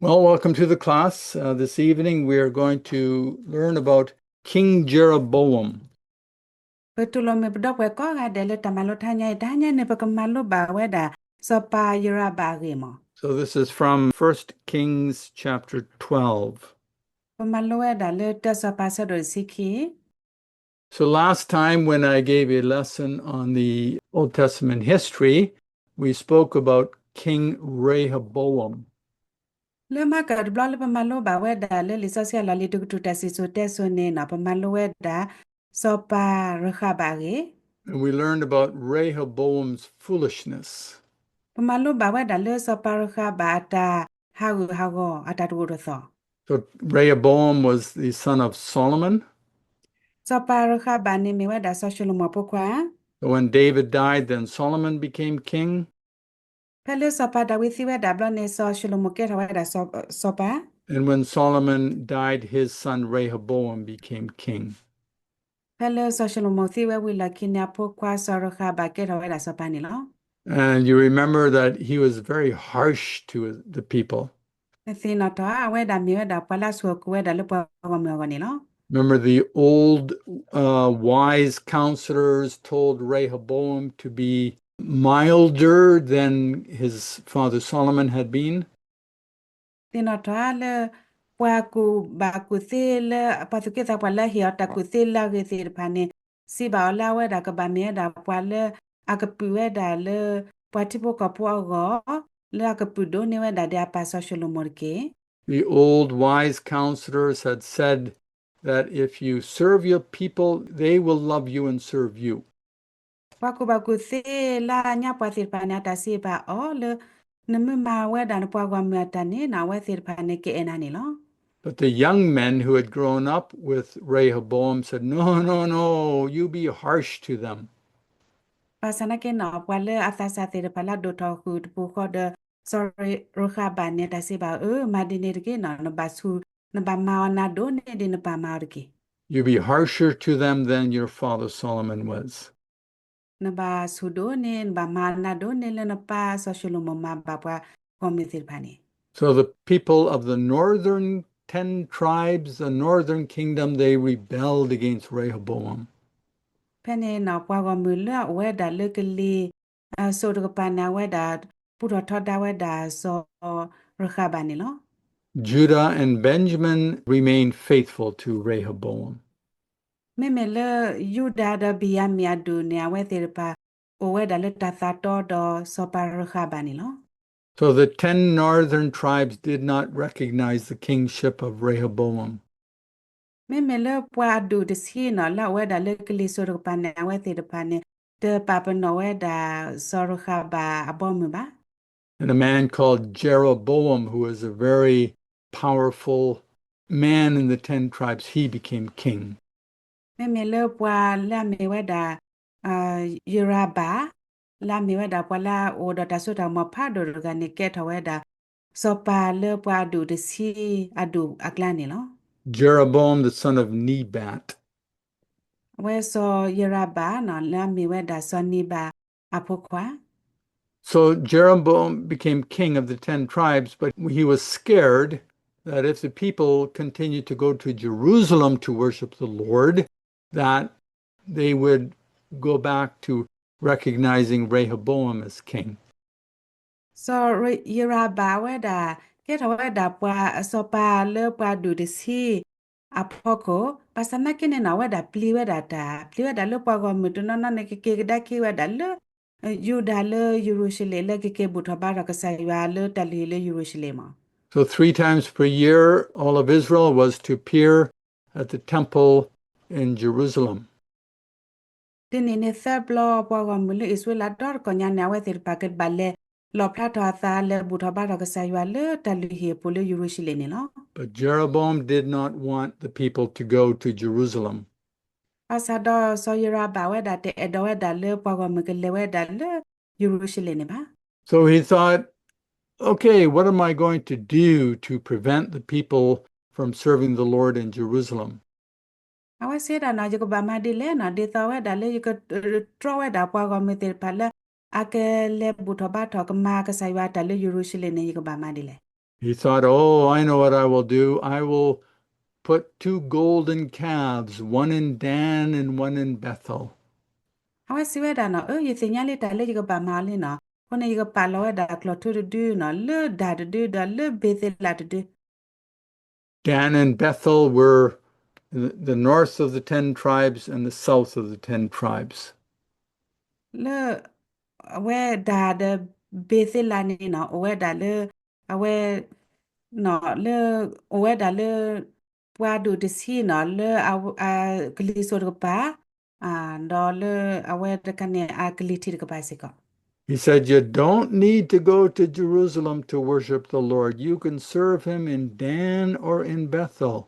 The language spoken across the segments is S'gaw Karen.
Well, welcome to the class. Uh, this evening we are going to learn about King Jeroboam. ပတူၢ်လိာ်မုာ်ပဒီပုၢ်ဝဲၢ်ကိးဂၤဒဲးလၢတၢ်မၤလိတဟါညါအံၤ, တဟါညါန့ၣ် ပကမၤလိဘၣ်ဝဲဒၣ် စီၤပၤယရၤဘၢၣ်အဂ့ၢ်မး. So this is from First Kings chapter twelve. ပမၤလိဝဲဒၣ်လၢတၢစီၤပၤ အဆၢဒိၣ်တဆံခံ. So last time when I gave a lesson on the Old Testament history, we spoke about King Rehoboam. လၢမဟါကတဘျီလၢပမၤလိဘၣ်ဝဲဒၣ်လၢလံာ်စီဆှံအလီၢ်လံၤတကတြူၢ်တၢ်စံၣ်စိၤတဲစိၤန့ၣ်နီၤ, ပမၤလိဝဲဒၣ် စီၤပၤရဃၤဘၣ်အဂ့ၢ်. And we learned about Rehoboam's foolishness. ပမၤလိဘၣ်ဝဲဒၣ်လၢစီၤပၤရဃၤဘၣ်အတၢ်ဟးဂူာ်ဟးဂီၤ အတၢ်တဂိာ်တသီၣ်. So Rehoboam was the son of Solomon. စီၤပၤရဃၤဘၣ်န့ၣ်မ့ၢ်ဝဲဒၣ်စီၤၡလိၤမိၣ်အဖိခွါ. So when David died, then Solomon became king. ဖဲလၢစီၤပၤဒၤဝံးသံဝဲဒၣ်ဘျီန့ၣ် စီၤၡလိၤမိၣ်ကဲထီၣ်ဝဲဒၣ်စီၤပၤ. And when Solomon died, his son Rehoboam became king. ဖဲလၢစီၤၡလိၤမိၣ်သံဝဲဝံၤလီၢ်ခံန့ၣ် အဖိခွါစီၤရဃၤဘၣ်ကဲထီၣ်ဝဲဒၣ်စီၤပၤန့ၣ်လီၤ. And you remember that he was very harsh to the people. နသ့ၣ်နီၣ်ထီၣ် အဝဲဒၣ်မ့ၢ်ဝဲဒၣ်ပှၤလၢအဆိၣ်အဃၢၤဝဲဒၣ်လၢပှၤဂီၢ်မုၢ်အဂီၢ်န့ၣ်လီၤ. Remember the old, uh, wise counselors told Rehoboam to be milder than his father Solomon had been. သ့ၣ်နီၣ်ထီၣ်လၢ ပှၤကူၣ်ဘၣ်ကူၣ်သ့လၢ ပှၤသူၣ်က့သးပှၢ်လၢဟ့ၣ်အီၤတၢ်ကူၣ်သ့လၢအဂ့ၤသ့ၣ်တဖၣ်န့ၣ် စံးဘၣ်အီၤလၢအဝဲဒၣ်ကဘၣ်မ့ၢ်ဝဲဒၣ်ပှၤလၢအကပုာ်ဝဲဒၣ်လၢ ပှၤထံဖိကီၢ်ဖိအဂီၢ် လၢအကပုာ်ဒိးန့ၢ်ဝဲဒၣ်ဒီးအပၢ်စီၤၡလိၤမိၣ်တက့ၢ်. The old wise counselors had said that if you serve your people, they will love you and serve you. ပှၤကူၣ်ဘၣ်ကူၣ်သ့လၢအညါပှၤသ့ၣ်တဖၣ်န့ၣ် အတၢ်စံးဘၣ်အီၤလၢ နမ့ၢ်မၤဝဲဒၣ်နပှၤဂီၢ်မုၢ်အတၢ်န့ၣ် အဝဲသ့ၣ်တဖၣ်န့ၣ် ကအဲၣ်နၤန့ၣ်လီၤ. But the young men who had grown up with Rehoboam said, No, no, no, you be harsh to them. ဘၣ်ဆၣ်နာ်က့န့ၣ် ပှၤလၢအသးစၢ်သ့ၣ်တဖၣ်လၢအဒိၣ်ထီၣ်ဃုာ်တပူၤဃီဒီး စီၤရဃၤဘၣ်န့ၣ် တၢ်စံးဘၣ်အီၤ, မၤဒ်န့ၣ်တက့ၢ်နီၤ, နဘၣ်ဆူၣ်, နဘၣ်မၤအီၤနၤဒိၣ်န့ၢ်ဒ်နပၢ်မၤအီၤတက့ၢ်. You be harsher to them than your father Solomon was. နဘၣ်ဆူၣ်ဒိၣ်န့ၢ်, နဘၣ်မၤအီၤနၤဒိၣ်န့ၢ်လၢနပၢ်စီၤၡလိၤမိၣ်မၤဘၣ်ပှၤဂီၢ်မုၢ်သ့ၣ်တဖၣ်န့ၣ်. So the people of the northern ten tribes, the northern kingdom, they rebelled against Rehoboam. ဖဲန့ၣ်နီၤ ပှၤဂီၢ်မုၢ်လၢအအိၣ်ဝဲဒၣ်လၢကလံၤစိးတကပၤန့ၣ် အဝဲဒၣ် ဘူၣ်ထီၣ်ထီဒါဝဲဒၣ်စီၤရဃၤဘၣ်န့ၣ်လီၤ. Judah and Benjamin remained faithful to Rehoboam. မ့မ့ၢ်လၢယူဒၤဒီးဘ့ၣ်ယၤမံၣ်အဒူၣ်န့ၣ် အဝဲသ့ၣ်တဖၣ် အိၣ်ဝဲဒၣ်လၢတၢ်သးတီဒီးစီၤပၤရဃၤဘၣ်န့ၣ်လီၤ. So the ten northern tribes did not recognize the kingship of Rehoboam. မ့မ့ၢ်လၢပှၤအဒူၣ်တဆံနီၤ လၢအအိၣ်ဝဲဒၣ်လၢကလံၤစိးတကပၤန့ၣ် အဝဲသ့ၣ်တဖၣ်န့ၣ် တပာ်ပနီၣ်ဝဲဒၣ်စီၤရဃၤဘၣ်အဘီအမုၢ်ဘၣ်. And a man called Jeroboam, who was a very powerful man in the ten tribes, he became king. မ့မ့ၢ်လၢပှၤလၢအမ့ၢ်ဝဲဒၣ် ယရၤဘၣ် လၢအမ့ၢ်ဝဲဒၣ်ပှၤလၢအအိၣ်ဒီးတၢ်စိတၢ်ကမီၤဖးဒိၣ်တဂၤန့ၣ် ကဲထီၣ်ဝဲဒၣ် စီၤပၤလၢပှၤအဒူၣ်တဆံအဒူၣ်အကျါန့ၣ်လီၤ. Jeroboam, the son of Nebat. အဝဲစီၤယရၤဘၣ်နီၤ လၢအမ့ၢ်ဝဲဒၣ်စီၤနံဘၤအဖိခွါ So Jeroboam became king of the ten tribes, but he was scared that if the people continued to go to Jerusalem to worship the Lord, that they would go back to recognizing Rehoboam as king. စီၤယရၤဘၣ်ဝဲဒၣ် ကဲထီၣ်ဝဲဒၣ်ပှၤစီၤပၤလၢပှၤဒူၣ်တဆံအဖီခိၣ် ဘၣ်ဆၣ်သနာ်က့န့ၣ်နီၤ အဝဲဒၣ်ပျံၤဝဲဒၣ်တၢ် ပျံၤဝဲဒၣ်လၢပှၤဂီၢ်မုၢ်တနီၤနီၤန့ၣ် ကက့ၤကဒါက့ၤဝဲဒၣ်လၢ ယူဒၤလၢယရူၤၡလ့ၣ် လၢကက့ၤဘူၣ်ထီၣ်ဘါထီၣ်ကစၢ်ယွၤလၢတၢ်လုၢ်ဟံၣ်လၢယရူၤၡလ့ၣ်မး. So three times per year, all of Israel was to appear at the temple in Jerusalem. တနံၣ်န့ၣ်သၢဘျီ ပှၤဂီၢ်မုၢ်လၢအံၣ်စရ့လးဒီတကီၢ်ညါန့ၣ် အဝဲသ့ၣ်တဖၣ်ကဘၣ်လဲၤလီၣ်ဖျါထီၣ်အသး လဲၤဘူၣ်ထီၣ်ဘါထီၣ်ကစၢ်ယွၤလၢတၢ်လုၢ်ဟံၣ်အပူၤလၢယရူၤၡလ့ၣ်န့ၣ်လီၤ. But Jeroboam did not want the people to go to Jerusalem. ဘၣ်ဆၣ်ဒီးစီၤယရၤဘၣ်ဝဲဒၣ် တအဲၣ်ဒိးဝဲဒၣ်လၢပှၤဂီၢ်မုၢ်ကလဲၤဝဲဒၣ်လၢယရူၤၡလ့ၣ်န့ၣ်ဘၣ်. So he thought, Okay, what am I going to do to prevent the people from serving the Lord in Jerusalem? အဝဲစံးဒၣ်နီၤ ယကဘၣ်မၤဒ်လဲၣ်နီၤ ဒ်သိးဝဲဒၣ်လၢယကတြီဝဲဒၣ်ပှၤဂီၢ်မုၢ်သ့ၣ်တဖၣ်လၢ အကလဲၤဘူၣ်ထီၣ်ဘါထီၣ်ကမၤကစၢ်ယွၤအတၢ်လၢယရူၤၡလ့ၣ်န့ၣ် ယကဘၣ်မၤဒ်လဲၣ်. He thought, "Oh, I know what I will do. I will put two golden calves, one in Dan and one in Bethel." အဝဲစံးဝဲဒၣ်နီၤ, အၢ ယသ့ၣ်ညါလံတၢ်လၢယကဘၣ်မၤအီၤလံနီၤ, အဃိန့ၣ် ယကပာ်လီၤဝဲဒၣ်ကျီၢ်ထူတဒုနီၤ, လၢဒၢ်တဒု ဒီးလၢဘ့ၤသ့လးတဒု Dan and Bethel were the north of the ten tribes and the south of the ten tribes. လၢ အဝဲဒၣ်ဒီးဘ့ၤသ့လးန့ၣ်နီၤ, အိၣ်ဝဲဒၣ်လၢ အဝဲ နီၤ လၢ အိၣ်ဝဲဒၣ်လၢ ပှၤဒူၣ်တဆံနီၤ, လၢအ အကလံၤစိးတကပၤ, ဒီးလၢအဝဲတခါန့ၣ်အကလံၤထံးတကပၤစ့ၢ်ကီး He said, "You don't need to go to Jerusalem to worship the Lord. You can serve him in Dan or in Bethel."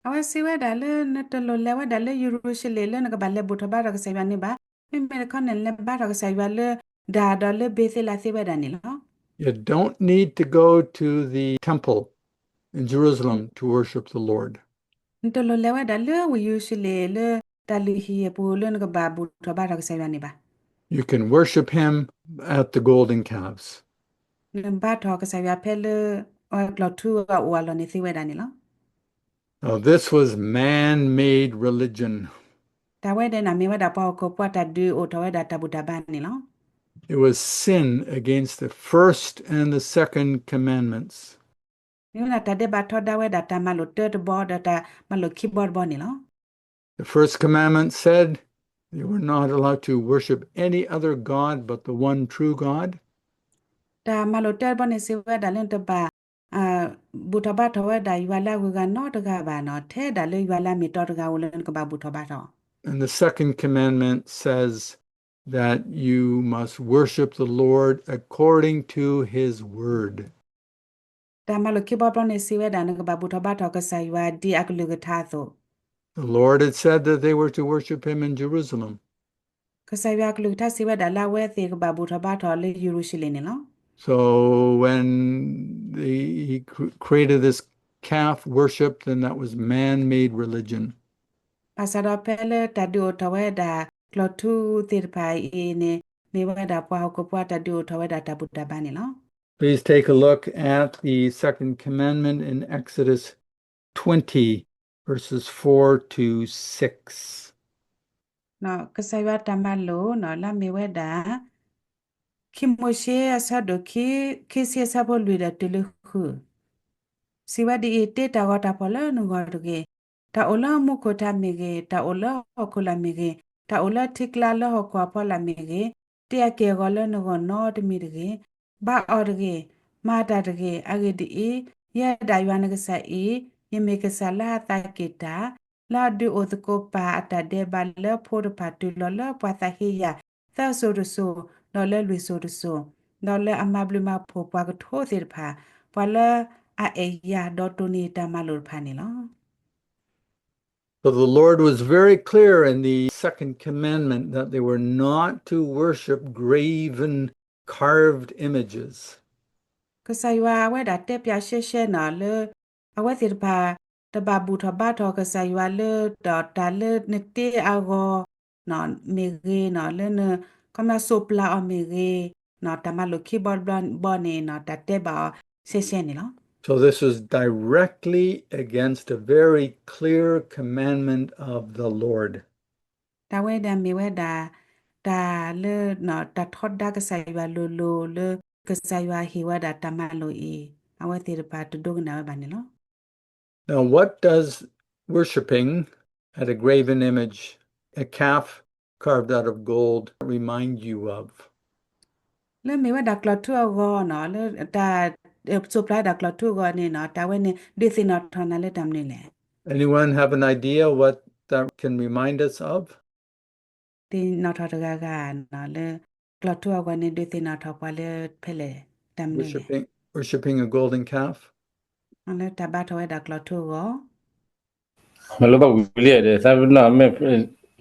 အဝဲစံးဝဲဒၣ်လၢ နတလိၣ်လဲၤဝဲဒၣ်လၢယရူၤၡလ့ၣ်လၢနကဘၣ်လဲၤဘူၣ်ထီၣ်ဘါထီၣ်ကစၢ်ယွၤန့ၣ်ဘၣ်. မ့မ့ၢ်တခီန့ၣ် လဲၤဘါထီၣ်ကစၢ်ယွၤလၢဒၢ်ဒီးလၢဘ့ၤသ့လးသ့ဝဲဒၣ်န့ၣ်လီၤ. You don't need to go to the temple in Jerusalem to worship the Lord. နတလိၣ်လဲၤဝဲဒၣ်လၢဝ့ၢ်ယရူၤၡလ့ၣ်လၢတၢ်လုၢ်ဟံၣ်အပူၤလၢနကဘၣ်ဘူၣ်ထီၣ်ဘါထီၣ်ကစၢ်ယွၤန့ၣ်ဘၣ်. You can worship him at the golden calves. နဘါထီၣ်ကစၢ်ယွၤဖဲလၢ အဝဲကျီၢ်ထူအအိၣ်အလီၢ်န့ၣ်သ့ဝဲဒၣ်န့ၣ်လီၤ. Now, this was man-made religion. တၢ်ဝဲဒၣ်န့ၣ် မ့ၢ်ဝဲဒၣ်ပှၤဟီၣ်ခိၣ်ဖိတၢ်ဒုးအိၣ်ထီၣ်ဝဲဒၣ်တၢ်ဘူၣ်တၢ်ဘါန့ၣ်လီၤ. It was sin against the first and the second commandments. မ့ၢ်ဝဲဒၣ်တၢ်ဒဲးဘးထီဒါဝဲဒၣ်တၢ်မၤလိာ်တၢတဘီ ဒီးတၢ်မၤလိာ်ခံဘီတဘီန့ၣ်လီၤ. The first commandment said you were not allowed to worship any other god but the one true God. တၢ်မၤလိာ်တၢတဘီန့ၣ်စံးဝဲဒၣ်လၢနတဘၣ် ဘူၣ်ထီၣ်ဘါထီၣ်ဝဲဒၣ်ယွၤလၢအဂုၤအဂၤနီတဂၤဘၣ်နီၤ, ထဲဒၣ်လၢယွၤလၢအမ့ၢ်တီတဂၤဧိၤလၢနကဘၣ်ဘူၣ်ထီၣ်ဘါထီၣ်. And the second commandment says that you must worship the Lord according to his word. တၢ်မၤလိာ်ခံဘီတဘီန့ၣ်စံးဝဲဒၣ် နကဘၣ်ဘူၣ်ထီၣ်ဘါထီၣ်ကစၢ်ယွၤဒ်အကလုၢ်ကထါအသိး. The Lord had said that they were to worship him in Jerusalem. ကစၢ်ယွၤအကလုၢ်ကထါစံးဝဲဒၣ်လၢအဝဲသ့ၣ်ကဘၣ်ဘူၣ်ထီၣ်ဘါထီၣ်လၢယရူၤၡလ့ၣ်န့ၣ်လီၤ. So when the, he cr-, created this calf worship, then that was man-made religion. ဘၣ်ဆၣ်ဒီးဖဲလၢတၢ်ဒုးအိၣ်ထီၣ်ဝဲဒၣ်ကျီၢ်ထူသ့ၣ်တဖၣ်အံၤန့ၣ် မ့ၢ်ဝဲဒၣ်ပှၤဟီၣ်ခိၣ်ဖိတၢ်ဒုးအိၣ်ထီၣ်ဝဲဒၣ်တၢ်ဘူၣ်တၢ်ဘါန့ၣ်လီၤ. Please take a look at the second commandment in Exodus twenty, verses four to six. ကစၢ်ယွၤတၢ်မၤလိာ်နီၤ လၢအမ့ၢ်ဝဲဒၣ် ခံမိၤၡ့အဆၢဒိၣ်ခံ ခံဆံအဆၢဖိလွံၢ်ဒီးတုၤလၢဃု စံးဝဲဒ်အံၤ, တ့တၢ်ဂီၤတၢ်ဖီၣ်လၢနဂီၢ်တဂ့ၤ, တၢ်အိၣ်လၢမူခိၣ်ထးမ့ၢ်ဂ့ၤ, တၢ်အိၣ်လၢဟီၣ်ခိၣ်လာ်မ့ၢ်ဂ့ၤ, တၢ်အိၣ်လၢထံကျါလၢဟီၣ်ခိၣ်အဖီလာ်မ့ၢ်ဂ့ၤ, တ့အက့ၢ်အဂီၤလၢနဂီၢ်နီတမံၤတဂ့ၤ. ဘါအီၤတဂ့ၤ, မၤတၢ်တဂ့ၤ. အဂ့ၢ်ဒ်အံၤ, ယဲဒၣ်ယွၤနကစၢ်အံၤ, ယမ့ၢ်ကစၢ်လၢအသးက့ၣ်တၢ်, လၢအဒုးအိၣ်သကိးပၢ်အတၢ်ဒဲးဘးလၢဖိတဖၣ်တုၤလီၤလၢပှၤသးဟ့ယၢ် သၢစိၤတစိၤ, ဒီးလၢလွံၢ်စိၤတစိၤ, ဒီးလၢအမၤဘျုးမၤဖှိၣ်ပှၤကထိသ့ၣ်တဖၣ်, ပှၤလၢအအဲၣ်ယၤဒီးတိၢ်န့ၢ်တၢ်မၤလိာ်တဖၣ်န့ၣ်လီၤ. So the Lord was very clear in the second commandment that they were not to worship graven, carved images. ကစၢ်ယွၤအဝဲဒၣ်တဲပၠးရှဲရှဲနီၤလၢ အဝဲသ့ၣ်တဖၣ် တဘၣ်ဘူၣ်ထီၣ်ဘါထီၣ်ကစၢ်ယွၤလၢ ဒီးတၢ်လၢနတ့အဂီၤ မ့ၢ်ဂ့ၤနီၤ လၢန ခီပညီစိးပျၤအီၤမ့ၢ်ဂ့ၤ, တၢ်မၤလိာ်ခံဘီတဘီန့ၣ်နီၤ တၢ်တဲဘၣ်အီၤရှဲရှဲန့ၣ်လီၤ. So this was directly against a very clear commandment of the Lord. တၢ်ဝဲဒၣ်မ့ၢ်ဝဲဒၣ် တၢ်လၢ တၢ်ထီဒါကစၢ်ယွၤလိၤလိၤလၢ ကစၢ်ယွၤဟ့ၣ်ဝဲဒၣ်တၢ်မၤလိာ်အံၤ အဝဲသ့ၣ်တဖၣ်တဒိကနၣ်ဝဲဘၣ်န့ၣ်လီၤ. Now, what does worshiping at a graven image, a calf carved out of gold, remind you of? လၢမ့ၢ်ဝဲဒၣ်ကျီၢ်ထူအဂီၤနီၤ လၢတၢ် စိးပျၤဝဲဒၣ်ကျီၢ်ထူအဂီၤန့ၣ်နီၤ တၢ်ဝဲန့ၣ် ဒုးသ့ၣ်နီၣ်ထီၣ်နၤလၢတၢ်မနုၤလဲၣ်. Anyone have an idea what that can remind us of? သ့ၣ်နီၣ်ထီၣ်တဂၤဂၤနီၤ လၢကျီၢ်ထူအဂီၤန့ၣ် ဒုးသ့ၣ်နီၣ်ထီၣ်ပှၤလၢဖဲလဲၣ် တၢ်မနုၤလဲၣ်. Worshiping, worshiping a golden calf? လၢတၢ်ဘါထီၣ်ဝဲဒၣ်ကျီၢ်ထူအဂီၤ မ့ၢ်လၢဘၣ်ဝံၤလံဒီး သးပ့ၤနီၣ်မ့ၢ်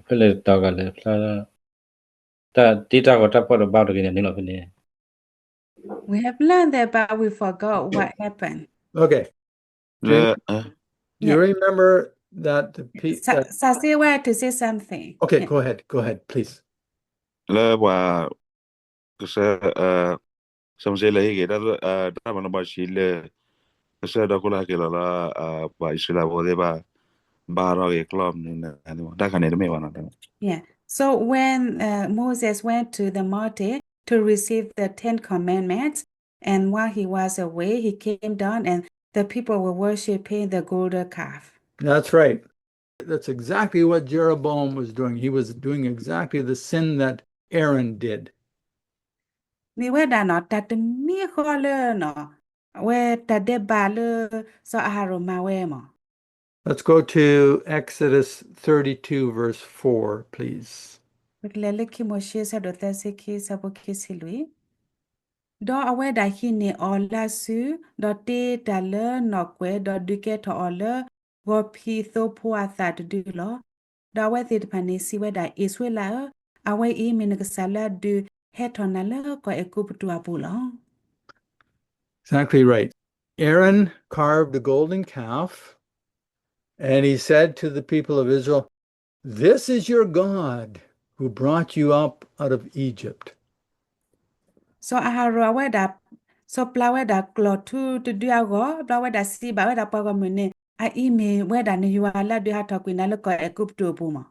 ဖဲလဲၣ်တီၤဂၤလဲၣ်ဖျါ တၢ်တ့တၢ်ဂီၤတၢ်ဖီၣ်တဘါတဂ့ၤန့ၣ်န့ၣ်လီၤဖဲန့ၣ် We have learned that, but we forgot what happened. Okay. Do you, do you remember that the pe-, that Sasi wanted to say something. Okay, yeah. Go ahead. Go ahead, please. လၢပှၤ ကစၢ် စီၤမိၤၡ့လဲၤဟ့ၣ်က့ၤ တၢ်မၤနီၣ်ဘၣ်ဆံးလၢ ကစၢ်ဒီခိၣ်လၢဟဲက့ၤလီၤလၢ ပှၤအံၣ်စရ့လးဖိသ့ၣ်တဖၣ် ဘါထီၣ်က့ၤကျီၢ်မနုၤန့ၣ် တၢ်ခါန့ၣ်တမ့ၢ်ဘၣ်နီၤ. Yeah. So when uh, Moses went to the mountain to receive the Ten Commandments, and while he was away, he came down and the people were worshiping the golden calf. That's right. That's exactly what Jeroboam was doing. He was doing exactly the sin that Aaron did. မ့ၢ်ဝဲဒၣ်နီၤ တၢ်တမံၤဃီလၢနီၤ အဝဲတၢ်ဒဲးဘးလၢ စီၤအၤဟရိၣ်မၤဝဲမး. Let's go to Exodus thirty-two, verse four, please. ပကလဲၤလၢခံမိၤၡ့ ဆၢဒိၣ်သၢဆံခံ ဆၢဖိခံဆံလွံၢ်. ဒီးအဝဲဒၣ်ဟံးန့ၢ်အီၤလၢအစု, ဒီးတ့တၢ်လၢနီၣ်ကွဲး, ဒီးဒုးကဲထီၣ်အီၤလၢ ဂီၤဖံးသိဖိအသးတဒုလီၤ. ဒီးအဝဲသ့ၣ်တဖၣ်န့ၣ်စံးဝဲဒၣ်, အံၣ်စရ့လးဧၢ, အဝဲအံၤမ့ၢ်နကစၢ်လၢအဒုးဟဲထီၣ်နၤလၢကီၢ်အဲၤကူပတူးအပူၤလီၤ. Exactly right. Aaron carved a golden calf, and he said to the people of Israel, This is your God who brought you up out of Egypt. စီၤအၤဟရိၣ်အဝဲဒၣ် စီၤပျၢ်ဝဲဒၣ်ကျီၢ်ထူတဒုအဂီၢ်, ဘျီဝဲဒၣ်စံးဘၣ်ဝဲဒၣ်ပှၤဂီၢ်မုၢ်န့ၣ်, အအံၤမ့ၢ်ဝဲဒၣ်နယွၤလၢအဒုးဟးထီၣ်ကွံာ်နၤလၢကီၢ်အဲၤကူပတူးအပူၤမး.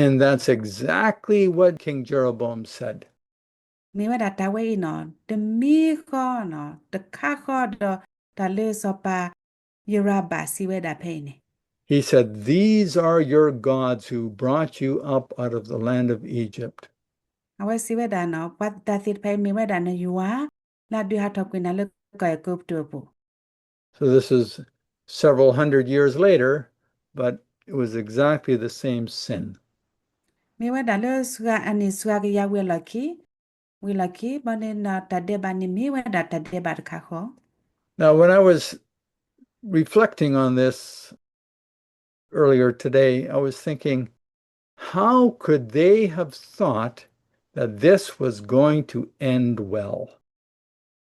And that's exactly what King Jeroboam said. မ့ၢ်ဝဲဒၣ်တၢ်ဝဲအံၤနီၤ တမံၤဃီနီၤ တခါဃီဒီးတၢ်လၢစီၤပၤယရၤဘၣ်စံးဝဲဒၣ်ဖဲအံၤန့ၣ်. He said, These are your gods who brought you up out of the land of Egypt. အဝဲစံးဝဲဒၣ်နီၤ ပှၤတၢ်သ့ၣ်တဖၣ်အံၤမ့ၢ်ဝဲဒၣ်နယွၤ လၢအဒုးဟးထီၣ်ကွံာ်နၤလၢကီၢ်အဲၤကူပတူးအပူၤ. So this is several hundred years later, but it was exactly the same sin. မ့ၢ်ဝဲဒၣ်လၢစှၤအနံၣ်စှၤကယၤဝံၤအလီၢ်ခံ, ဝံၤအလီၢ်ခံ ဘၣ်န့ၣ်နီၤတၢ်ဒဲးဘးန့ၣ်မ့ၢ်ဝဲဒၣ်တၢ်ဒဲးဘးတခါဃီ. Now, when I was reflecting on this earlier today, I was thinking, how could they have thought that this was going to end well?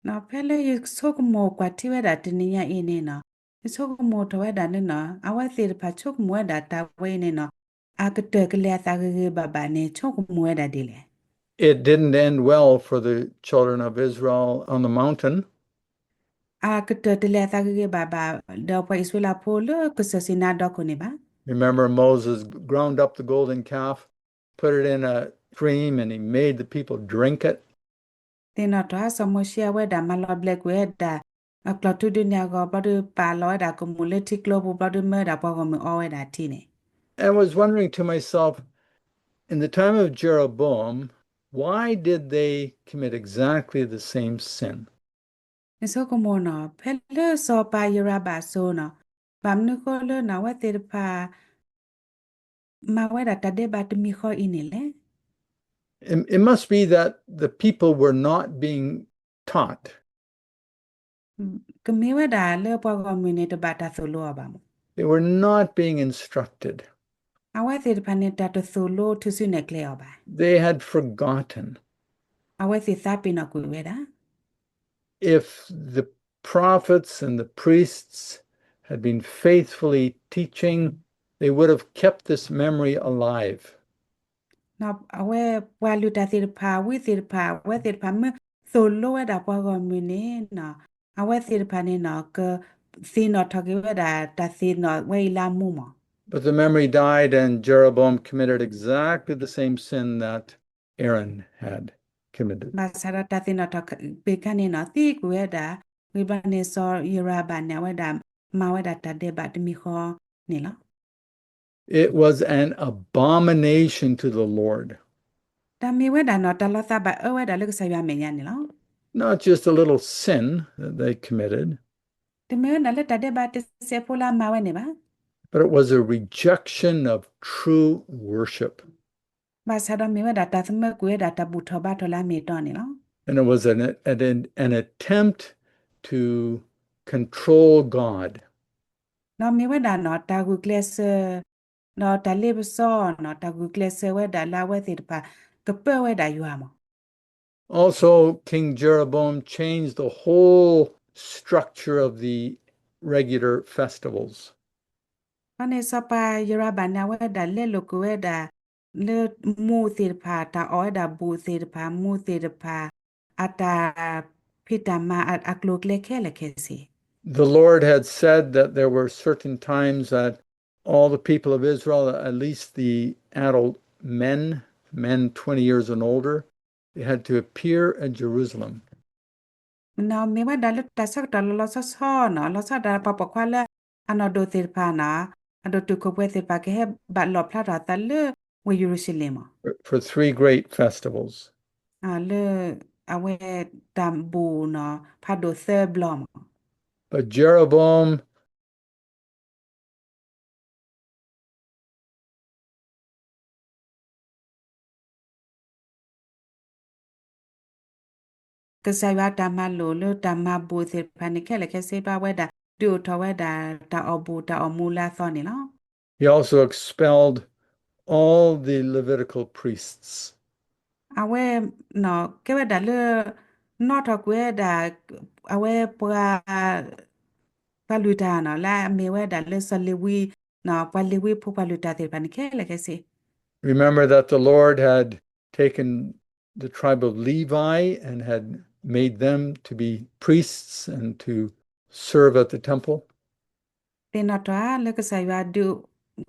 နီၤ ဖဲလၢယဆိကမိၣ်ကွၢ်ထံဝဲဒၣ်တနံၤညါအံၤန့ၣ်နီၤ ယဆိကမိၣ်ထီၣ်ဝဲဒၣ်လၢနီၤ အဝဲသ့ၣ်တဖၣ်ဆိကမိၣ်ဝဲဒၣ်တၢ်ဝဲအံၤန့ၣ်နီၤ အကတၢၢ်ကလဲၤအသးဂ့ၤဂ့ၤဘၣ်ဘၣ်န့ၣ် ဆိကမိၣ်ဝဲဒၣ်ဒ်လဲၣ်. It didn't end well for the children of Israel on the mountain. အကတၢၢ်တလဲၤအသးဂ့ၤဂ့ၤဘၣ်ဘၣ် ဒီးပှၤအံၣ်စရ့လးဖိလၢကစၢၢ်စံနါဒီခိၣ်န့ၣ်ဘၣ်. Remember Moses ground up the golden calf, put it in a stream, and he made the people drink it. သ့ၣ်နီၣ်ထီၣ် စီၤမိၤၡ့အဝဲဒၣ်မၤလီၤဘျဲးကွံာ်ဝဲဒၣ် အကျီၢ်ထူဒုန့ၣ်အဂီၢ် ဘျီဒုးပာ်လီၤဝဲဒၣ်ကမူၣ်လၢထံကျိပူၤ ဘျီဒုးမၢဝဲဒၣ်ပှၤဂီၢ်မုၢ်အီဝဲဒၣ်ထံန့ၣ်. I was wondering to myself, in the time of Jeroboam, why did they commit exactly the same sin? ယဆိကမိၣ်နီၤ ဖဲလၢစီၤပၤယရၤဘၣ်အစိၤနီၤ ဘၣ်မနုၤဃိလၢနီၤ အဝဲသ့ၣ်တဖၣ် မၤဝဲဒၣ်တၢ်ဒဲးဘးတမံၤဃီအံၤန့ၣ်လဲၣ်. It, it must be that the people were not being taught. ကမ့ၢ်ဝဲဒၣ်လၢပှၤဂီၢ်မုၢ်န့ၣ် တဘၣ်တၢ်သိၣ်လိအီၤဘၣ်မး. They were not being instructed. အဝဲသ့ၣ်တဖၣ်န့ၣ် တၢ်တသိၣ်လိထုးစုနဲၣ်ကျဲအီၤဘၣ်. They had forgotten. အဝဲသ့ၣ်သးပ့ၤနီၣ်ကွံာ်ဝဲဒၣ် If the prophets and the priests had been faithfully teaching, they would have kept this memory alive. အဝဲပှၤလုၢ်တၢ်သ့ၣ်တဖၣ် ဝံသ့ၣ်တဖၣ် အဝဲသ့ၣ်တဖၣ်မ့ၢ်သိၣ်လိဝဲဒၣ်ပှၤဂီၢ်မုၢ်န့ၣ်နီၤ အဝဲသ့ၣ်တဖၣ်န့ၣ်နီၤ ကသ့ၣ်နီၣ်ထီၣ်က့ၤဝဲဒၣ်တၢ်သ့ၣ်နီၣ်ဝဲအံၤလၢအမူမး. But the memory died and Jeroboam committed exactly the same sin that Aaron had committed. ဘၣ်ဆၣ်ဒီးတၢ်သ့ၣ်နီၣ်ထီၣ်ပ့ၤခါန့ၣ်နီၤ သံကွံာ်ဝဲဒၣ် ဝံၤဘျီန့ၣ် စီၤယရၤဘၣ်န့ၣ် အဝဲဒၣ်မၤဝဲဒၣ်တၢ်ဒဲးဘးတမံၤဃီန့ၣ်လီၤ. It was an abomination to the Lord. တၢ်မ့ၢ်ဝဲဒၣ်နီၤ တၢ်လီၤသးဘၣ်အၢဝဲဒၣ်လၢကစၢ်ယွၤအမဲာ်ညါန့ၣ်လီၤ. Not just a little sin that they committed, တမ့ၢ်ဝဲဒၣ်လၢတၢ်ဒဲးဘးတစဲးဖိလၢအမၤဝဲန့ၣ်ဘၣ်. But it was a rejection of true worship. ဘၣ်ဆၣ်ဒီးမ့ၢ်ဝဲဒၣ်တၢ်သမၢကွံာ်ဝဲဒၣ်တၢ်ဘူၣ်ထီၣ်ဘါထီၣ်လၢအမ့ၢ်အတီန့ၣ်လီၤ. And it was an, an, an attempt to control God. ဒီးမ့ၢ်ဝဲဒၣ်နီၤ တၢ်ဂုာ်ကျဲးစၢး ဒီးတၢ်လ့ပစီနီၤ တၢ်ဂုာ်ကျဲးစၢးဝဲဒၣ်လၢအဝဲသ့ၣ်တဖၣ် ကပၢဝဲဒၣ်ယွၤမး. Also, King Jeroboam changed the whole structure of the regular festivals. ဘၣ်န့ၣ် စီၤပၤယရၤဘၣ်န့ၣ် အဝဲဒၣ်လဲလိာ်ကွံာ်ဝဲဒၣ် လၢမူးသ့ၣ်တဖၣ် တၢ်အီၣ်ဝဲဒၣ်ဘူၣ်သ့ၣ်တဖၣ် မူးသ့ၣ်တဖၣ် အတၢ်ဖံးတၢ်မၤအကျိၤအကျဲခဲလၢာ်ခဲဆ့. The Lord had said that there were certain times that all the people of Israel, at least the adult men, men twenty years and older, they had to appear at Jerusalem. နီၢ် မ့ၢ်ဝဲဒၣ်လၢတၢ်ဆၢကတီၢ်လီၤလီၤဆီဆီနီၢ် လီၤဆီဒၣ်ပှၤပိာ်ခွါလၢအနီၢ်ဒိၣ်သ့ၣ်တဖၣ်နီၢ် အဒိၣ်တုာ်ခိၣ်ပှဲၤသ့ၣ်တဖၣ် ကဟဲဘၣ်လီၣ်ဖျါထီၣ်အသးလၢဝ့ၢ်ယရူၤၡလ့ၣ်မး for three great festivals. လၢအဝဲတၢ်ဘူၣ်နီၢ် ဖးဒိၣ်သၢဘျီမး But Jeroboam ကစၢ်ယွၤအတၢ်မၤလိာ်လၢတၢ်မၤဘူၣ်သ့ၣ်တဖၣ်န့ၣ် ခဲလၢာ်ခဲဆ့ ဘၣ်ဝဲဒၣ်ဒုးအိၣ်ထီၣ်ဝဲဒၣ်တၢ်အီၣ်ဘူၣ်တၢ်အီၣ်မူလၢအသီန့ၣ်လီၤ. He also expelled all the Levitical priests. အဝဲ ကဲဝဲဒၣ်လၢ နီၣ်ထီၣ်ကွံာ်ဝဲဒၣ် အဝဲပှၤ ပှၤလုၢ်တၢ်နီၢ် လၢအမ့ၢ်ဝဲဒၣ်လၢစီၤလ့ၤဝံ ပှၤလ့ၤဝံဖိပှၤလုၢ်တၢ်သ့ၣ်တဖၣ်န့ၣ် ခဲလၢာ်ခဲဆ့ Remember that the Lord had taken the tribe of Levi and had made them to be priests and to serve at the temple. သ့ၣ်နီၣ်ထီၣ်ဧါ လၢကစၢ်ယွၤဒုး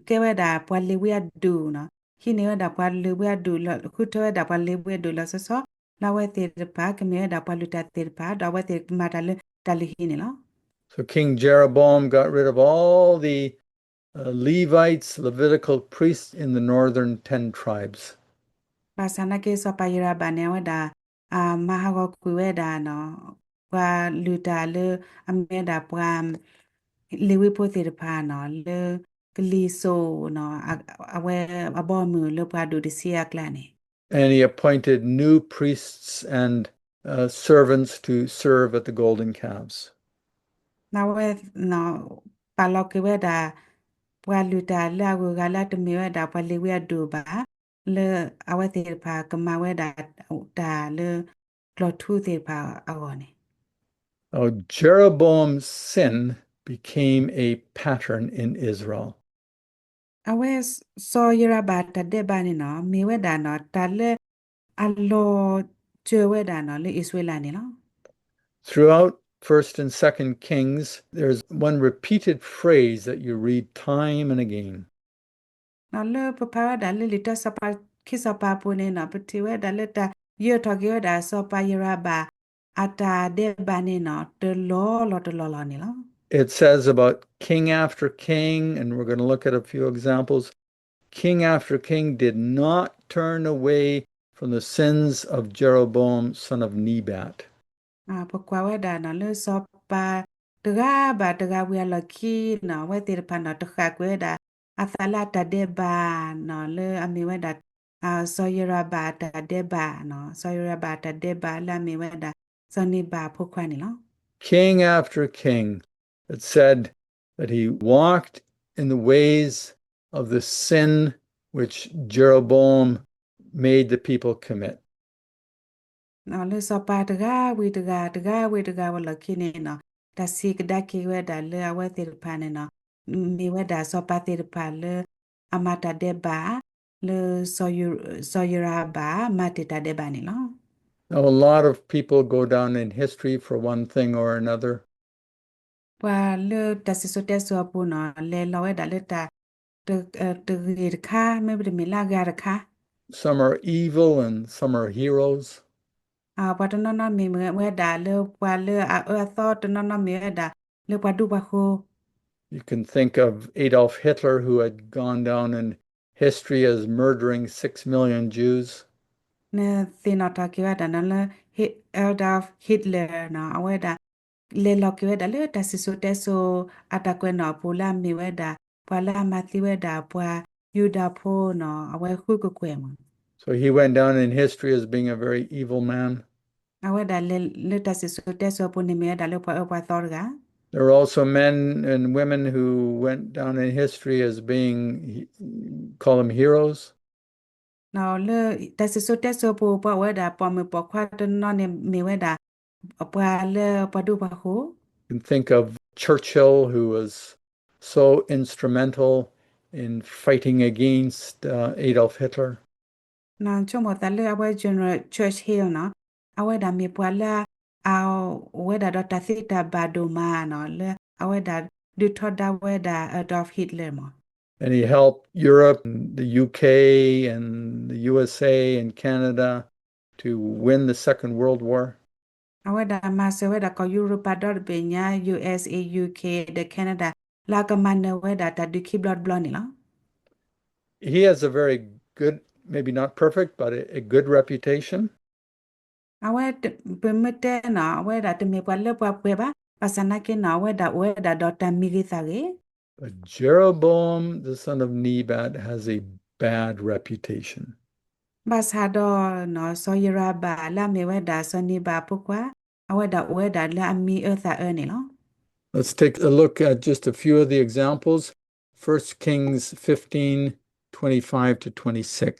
ကဲဝဲဒၣ်ပှၤလ့ၤဝံအဒူၣ်နီၢ် ဟံးန့ၢ်ဝဲဒၣ်ပှၤလ့ၤဝံအဒူၣ်လီၤ ဃုထၢဝဲဒၣ်ပှၤလ့ၤဝံအဒူၣ်လီၤဆီဆီ လၢအဝဲသ့ၣ်တဖၣ် ကမ့ၢ်ဝဲဒၣ်ပှၤလုၢ်တၢ်သ့ၣ်တဖၣ် ဒီးအဝဲသ့ၣ်ကမၤတၢ်လၢတၢ်လုၢ်ဟံၣ်န့ၣ်လီၤ. So King Jeroboam got rid of all the uh, Levites, Levitical priests in the northern ten tribes. ဘၣ်ဆၣ်နာ်က့ စီၤပၤယရၤဘၣ်န့ၣ် အဝဲဒၣ် အမၤဟးဂီၤကွံာ်ဝဲဒၣ်နီၢ် ပှၤလုၢ်တၢ်လၢ အမ့ၢ်ဝဲဒၣ်ပှၤ လ့ၤဝံဖိသ့ၣ်တဖၣ်နီၢ် လၢကလံၤစိးနီၢ် အဝဲအဘီအမုၢ်လၢပှၤဒိၣ်တဆံအကျါန့ၣ် And he appointed new priests and uh, servants to serve at the golden calves. အဝဲ ပာ်လီၤက့ၤဝဲဒၣ် ပှၤလုၢ်တၢ်လၢအဂုၤအဂၤလၢအတမ့ၢ်ဝဲဒၣ် ပှၤလ့ၤဝံအဒူၣ်ဘၣ် လၢအဝဲသ့ၣ်တဖၣ်ကမၤဝဲဒၣ်တၢ်လၢ ကျီၢ်ထူသ့ၣ်တဖၣ်အဂီၢ်န့ၣ် Now, Jeroboam's sin became a pattern in Israel. အဝဲ စီၤယရၤဘၣ်တၢ်ဒဲးဘးန့ၣ်နီၢ် မ့ၢ်ဝဲဒၣ်နီၢ် တၢ်လၢ အလီၤစၢၤဝဲဒၣ်နီၢ် လၢအံၣ်စရ့လးန့ၣ်လီၤ. Throughout First and Second Kings, there's one repeated phrase that you read time and again. လၢပဖးဝဲဒၣ်လၢလံာ်တၢ်စီၤပၤခံစီၤပၤအပူၤန့ၣ်နီၢ် ပထံၣ်ဝဲဒၣ်လၢတၢ်ယၢၤထီၣ်က့ၤဝဲဒၣ်စီၤပၤယရၤဘၣ် အတၢ်ဒဲးဘးန့ၣ်နီၢ် တလီၢ်လီၢ်တလီၢ်လီၢ်န့ၣ်လီၤ. It says about king after king, and we're going to look at a few examples, king after king did not turn away from the sins of Jeroboam, son of Nebat. ပကွၢ်ဝဲဒၣ်နီၢ် လၢစီၤပၤတဂၤဘၣ်တဂၤဝံၤအလီၢ်ခံနီၢ် အဝဲသ့ၣ်တဖၣ်နီၢ် တဃၣ်ကွံာ်ဝဲဒၣ် အသးလၢအတၢ်ဒဲးဘးနီၢ် လၢအမ့ၢ်ဝဲဒၣ် စီၤယရၤဘၣ်အတၢ်ဒဲးဘးနီၢ် စီၤယရၤဘၣ်အတၢ်ဒဲးဘးလၢအမ့ၢ်ဝဲဒၣ် စီၤနံၤဘၣ်အဖိခွါန့ၣ်လီၤ. King after king, it said that he walked in the ways of the sin which Jeroboam made the people commit. လၢစီၤပၤတဂၤဝံၤတဂၤ တဂၤဝံၤတဂၤဝံၤလီၢ်ခံန့ၣ်နီၢ် တၢ်စံးကဒါက့ၤဝဲဒၣ်လၢအဝဲသ့ၣ်တဖၣ်န့ၣ်နီၢ် မ့ၢ်ဝဲဒၣ်စီၤပၤသ့ၣ်တဖၣ်လၢ အမၤတၢ်ဒဲးဘး လၢ စီၤယရၤဘၣ် မၤတ့ၢ်တၢ်ဒဲးဘးန့ၣ်လီၤ. Now, a lot of people go down in history for one thing or another. ပှၤလၢတၢ်စံၣ်စိၤတဲစိၤအပူၤနီၢ် လဲၤလီၤဝဲဒၣ်လၢတၢ် တဂ့ၤတခါ မ့တမ့ၢ်လၢအဂၤတခါ Some are evil and some are heroes. ပှၤတနီၤနီၤမ့ၢ်ဝဲဒၣ်လၢပှၤလၢအအၢအသီ တနီၤနီၤမ့ၢ်ဝဲဒၣ်လၢပှၤဒူပှၤဃိၤ You can think of Adolf Hitler, who had gone down in history as murdering six million Jews. နသ့ၣ်နီၣ်ထီၣ်က့ၤဝဲဒၣ်နီၢ်လၢ Adolf Hitler နီၢ် အဝဲဒၣ် လဲၤလီၤက့ၤဝဲဒၣ်လၢတၢ်စံၣ်စိၤတဲစိၤအတၢ်ကွဲးနီၣ်အပူၤလၢအမ့ၢ်ဝဲဒၣ် ပှၤလၢအမၤသံဝဲဒၣ်ပှၤယူဒၤဖိနီၢ် အဝဲဃုကကွဲၢ်မး So he went down in history as being a very evil man. အဝဲဒၣ်လဲၤလၢတၢ်စံၣ်စိၤတဲစိၤအပူၤန့ၣ်မ့ၢ်ဝဲဒၣ်လၢပှၤအၢပှၤသီတဂၤ There are also men and women who went down in history as being, call them heroes. လၢတၢ်စံၣ်စိၤတဲစိၤအပူၤ ပှၤအိၣ်ဝဲဒၣ်ပိာ်မုၣ်ပိာ်ခွါတနီၤန့ၣ်မ့ၢ်ဝဲဒၣ် ပှၤလၢပှၤဒူပှၤဃိၤ You can think of Churchill, who was so instrumental in fighting against uh, Adolf Hitler. ဆိကမိၣ်သးလၢအဝဲ General Churchill နီၢ် အဝဲဒၣ်မ့ၢ်ပှၤလၢ အအိၣ်ဝဲဒၣ်ဒီးတၢ်သ့တၢ်ဘၣ်ဒိၣ်မးနီၤ လၢအဝဲဒၣ်ဒုးထီဒါဝဲဒၣ် Adolf Hitler မး. And he helped Europe, the U K, and the U S A and Canada to win the Second World War. အဝဲဒၣ်မၤစၢၤဝဲဒၣ်ကီၢ်ယူရပၤဒီတဘ့ၣ်ညါ U S A, U K ဒီး Canada လၢအကမၤနၢၤဝဲဒၣ်တၢ်ဒုးခံဘျီတဘျီန့ၣ်လီၤ. He has a very good, maybe not perfect, but a, a good reputation. အဝဲတ, ပမ့ၢ်တဲနီၤ အဝဲဒၣ်တမ့ၢ်ပှၤလၢပှၤပှဲၤဘၣ်, ဘၣ်ဆၣ်နာ်က့နီၤ အဝဲဒၣ်အိၣ်ဝဲဒၣ်ဒီးတၢ်မံၤဂ့ၤသးဂ့ၤ. But Jeroboam, the son of Nebat, has a bad reputation. ဘၣ်ဆၣ်ဒီးနီၤ စီၤယရၤဘၣ်လၢအမ့ၢ်ဝဲဒၣ်စီၤနံဘၣ်အဖိခွါ, အဝဲဒၣ်အိၣ်ဝဲဒၣ်လၢအမံၤအၢသးအၢန့ၣ်လီၤ. Let's take a look at just a few of the examples. First Kings fifteen, twenty-five to twenty-six.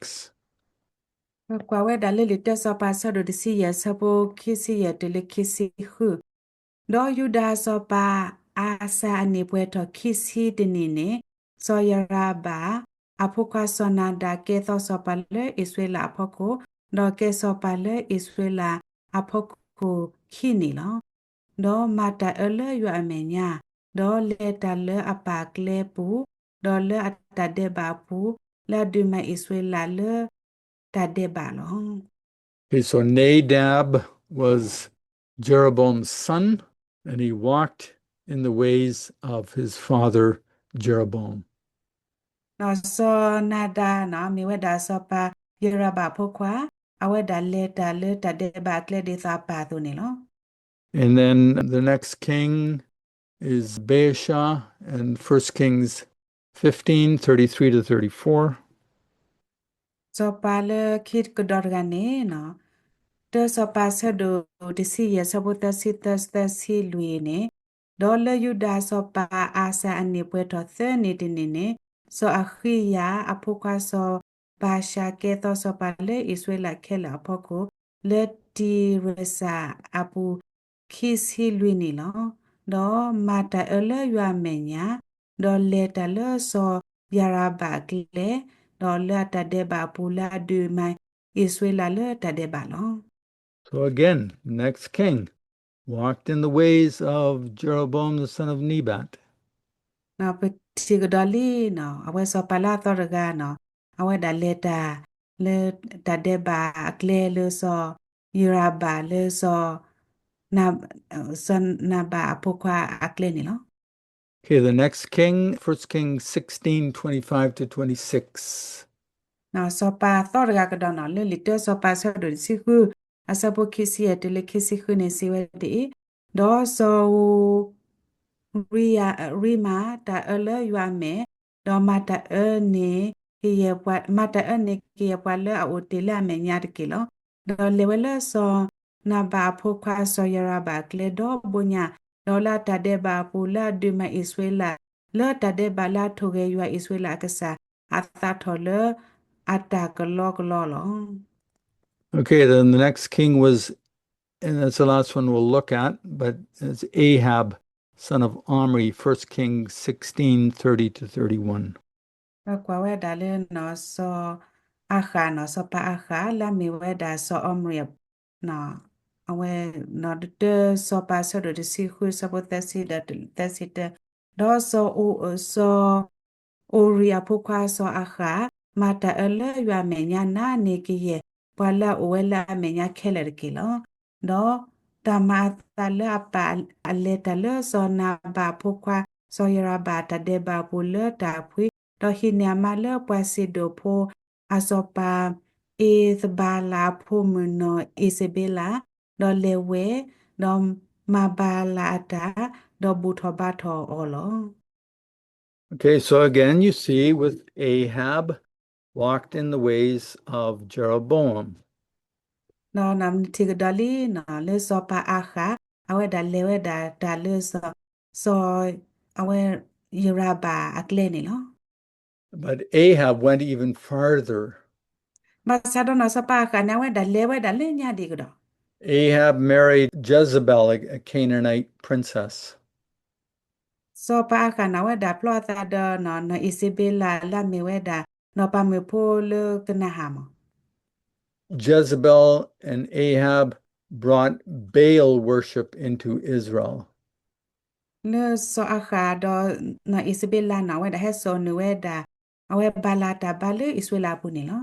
ပကွၢ်ဝဲဒၣ်လၢလံာ်တၢစီၤပၤဆၢဒိၣ်တဆံယဲၢ်ဆၢဖိခံဆံယဲၢ်တုၤလၢခံဆံဃု. ဒီးယူဒၤစီၤပၤအၤစၤအနံၣ်ပှဲၤထီၣ်ခံဆံတနံၣ်န့ၣ်, စီၤယရၤဘၣ်အဖိခွါစီၤနၤဒၤကဲသီစီၤပၤလၢအံၣ်စရ့လးအဖီခိၣ်, ဒီးကဲစီၤပၤလၢအံၣ်စရ့လးအဖီခိၣ်ခံနံၣ်လီၤ. ဒီးမၤတၢ်အၢလၢယွၤအမဲာ်ညါ, ဒီးလဲၤတၢ်လၢအပၢ်အကျဲပူၤ, ဒီးလၢအတၢ်ဒဲးဘးအပူၤ, လၢအဒုးမၤအံၣ်စရ့လးလၢတၢ်ဒဲးဘးလီၤ. Okay, so Nadab was Jeroboam's son, and he walked in the ways of his father Jeroboam. ဒီးစီၤနၤဒၤနီၤ မ့ၢ်ဝဲဒၣ်စီၤပၤယရၤဘၣ်အဖိခွါ, အဝဲဒၣ်လဲၤတၢ်လၢတၢ်ဒဲးဘးအကျဲဒ်သိးအပၢ်အသိးန့ၣ်လီၤ. And then the next king is Baasha in First Kings fifteen, thirty-three to thirty-four. စီၤပၤလၢခံကဒီးတဂၤန့ၣ်နီၤ, တၢစီၤပၤဆၢဒိၣ်တဆံယဲၢ်ဆၢဖိသၢဆံသၢ သၢဆံလွံၢ်န့ၣ်, ဒီးလၢယူဒၤစီၤပၤအၤစၤအနံၣ်ပှဲၤထီၣ်သၢနံၣ်တနံၣ်န့ၣ်, စီၤအဃံယၤအဖိခွါစီၤဘၤရှၤကဲသီစီၤပၤလၢအံၣ်စရ့လးခဲလၢာ်အဖီခိၣ်, လၢတံရစၤအပူၤခံဆံလွံၢ်နံၣ်လီၤ. ဒီးမၤတၢ်အၢလၢယွၤအမဲာ်ညါ, ဒီးလဲၤတၢ်လၢစီၤယၤရၤဘၣ်အကျဲ, ဒီးလၢအတၢ်ဒဲးဘးအပူၤလၢအဒုးမၤအံၣ်စရ့လးလၢတၢ်ဒဲးဘးလီၤ. So again, next king walked in the ways of Jeroboam the son of Nebat. ပထံၣ်ကဒီးလံနီၤ, အဝဲစီၤပၤလၢအသီတဂၤနီၤ, အဝဲဒၣ်လဲၤတၢ်လၢတၢ်ဒဲးဘးအကျဲလၢစီၤယရၤဘၣ်လၢစီၤ စီၤနၤဘၤအဖိခွါအကျဲန့ၣ်လီၤ. Okay, the next king, First Kings sixteen, twenty-five to twenty-six. စီၤပၤသီတဂၤကဒီးနီၤ, လၢလံာ်တၢစီၤပၤဆၢဒိၣ်တဆံဃု အဆၢဖိခံဆံယဲၢ်တုၤလၢခံဆံဃုန့ၣ် စံးဝဲဒ်အံၤ, ဒီးစီၤဧိၤရံမၤတၢ်အၢလၢယွၤအမဲာ်, ဒီးမၤတၢ်အၢန့ၣ် ကယဲၢ်ပှၤ, မၤတၢ်အၢန့ၣ်ကယဲၢ်ပှၤလၢအအိၣ်တ့ၢ်လၢအမဲာ်ညါတက့ၢ်လီၤ. ဒီးလဲၤဝဲလၢစီၤနၤဘၤအဖိခွါစီၤယရၤဘၣ်အကျဲဒီဘိညါ, ဒီးလၢအတၢ်ဒဲးဘးအပူၤလၢအဒုးမၤအံၣ်စရ့လး လၢတၢ်ဒဲးဘးလၢအထိၣ်ဂဲၤယွၤအံၣ်စရ့လးအကစၢ်အသးထီၣ်လၢအတၢ်ကလီကလီလီၤ. Okay, then the next king was, and that's the last one we'll look at, but it's Ahab, son of Omri, First Kings sixteen, thirty to thirty-one. ပကွၢ်ဝဲဒၣ်လၢနီၤ စီၤအၤဃးနီၤ, စီၤပၤအၤဃး လၢအမ့ၢ်ဝဲဒၣ်စီၤအီမရံၤ အဝဲ တၢစီၤပၤဆၢဒိၣ်တဆံဃုဆၢဖိသၢဆံဒီးသၢဆံတၢ, ဒီးစီၤဧိၤရံအဖိခွါစီၤအၤဃး မၤတၢ်အၢလၢယွၤအမဲာ်ညါနၤန့ၣ် ကယဲၢ်ပှၤလၢအအိၣ်ဝဲလၢအမဲာ်ညါခဲလၢာ်တက့ၢ်လီၤ. ဒီးတၢ်မၤအသးလၢအပၢ်အလဲၤတၢ်လၢစီၤနၤဘၤအဖိခွါ စီၤယရၤဘၣ်တၢ်ဒဲးဘးအပူၤလၢတၢ်အဖှံ, ဒီးဟံးန့ၢ်အမါလၢပှၤစံးဒိၣ်ဖိအစီၤပၤ အ့သဘၤလးအဖိမုၣ်နီၢ်အံးစဘ့လး, ဒီးလဲၤဝဲ, ဒီးမၤဘၤလးအတၢ်, ဒီးဘူၣ်ထီၣ်ဘါထီၣ်အီၤလီၤ. Okay, so again, you see with Ahab walked in the ways of Jeroboam. ဒီးနထံၣ်ကဒီးလံနီၤ လၢစီၤပၤအၤဃး အဝဲဒၣ်လဲၤဝဲဒၣ်တၢ်လၢစီၤ, စီၤ, အဝဲယရၤဘၣ်အကျဲန့ၣ်လီၤ. But Ahab went even farther. ဘၣ်ဆၣ်ဒီးနီၤ စီၤပၤအၤဃးန့ၣ် အဝဲဒၣ်လဲၤဝဲဒၣ်လၢညါဒံးကဒီး. Ahab married Jezebel, a, a Canaanite princess. စီၤပၤအၤဃးန့ၣ် အဝဲဒၣ်ဖျီအသးဒီးနီၢ်အံးစဘ့လးလၢအမ့ၢ်ဝဲဒၣ် နီၢ်ပၤမုၣ်ဖိလၢကနၤဧၣ်မး. Jezebel and Ahab brought Baal worship into Israel. လၢစီၤအၤဃးဒီးနီၢ်အံၣ်စဘ့လးန့ၣ် အဝဲဒၣ်ဟဲစိာ်န့ၢ်ဝဲဒၣ် အဝဲဘၤလးတၢ်ဘါလၢအံၣ်စရ့လးအပူၤန့ၣ်လီၤ.